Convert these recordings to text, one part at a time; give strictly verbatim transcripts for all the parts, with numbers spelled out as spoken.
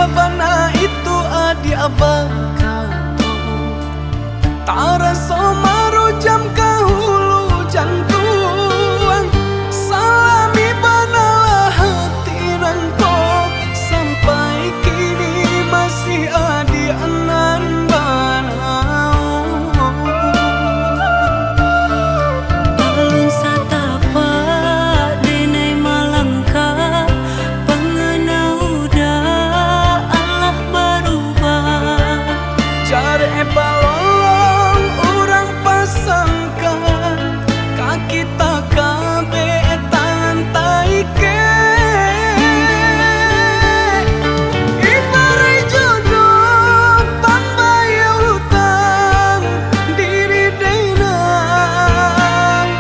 Bana itu adiak bakato, taraso marujam ka hulu jantuang. Salami banalah hati nangko, sampai kini masih adiak nan bana. Alun satapak denai malangkah, pangana udah alah barubah. Jarek balolong urang pasangkan, ka kita kabek tangan taikek. Ibaraik jodoh pambayia utang, diri denai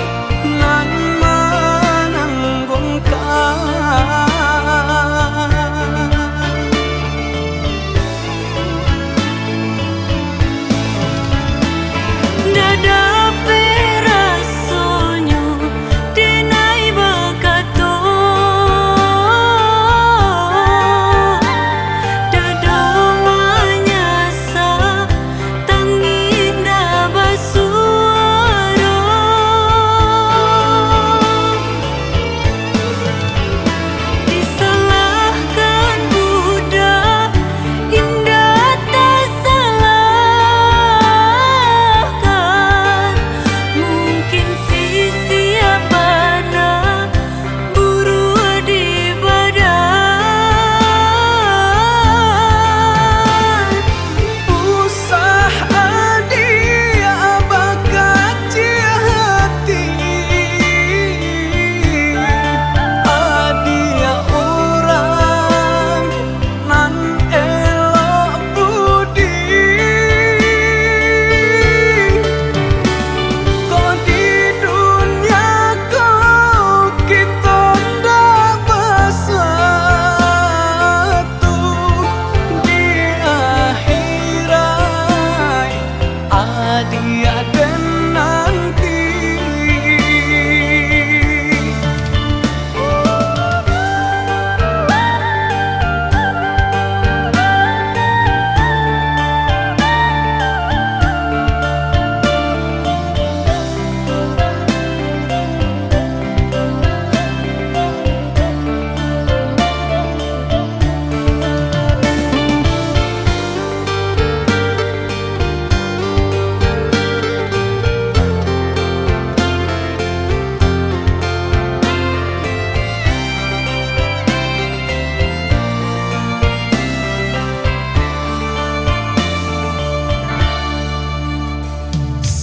nan mananggungkan. Ndak dapek rasonyo denai bakato, dado manyasa, tangih ndak basuaro. Disalahkan budak, indak tasalahkan. Mungkin sisiah bana, buruah di badan. Usah adiak bakaciak hati, adiak urang nan elok budi. Ko di dunia ko kito ndak basatu, di akhiraik adiak den nanti.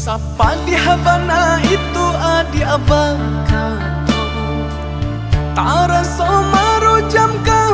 Sapadiah bana itu adiak bakato, taraso marujam ka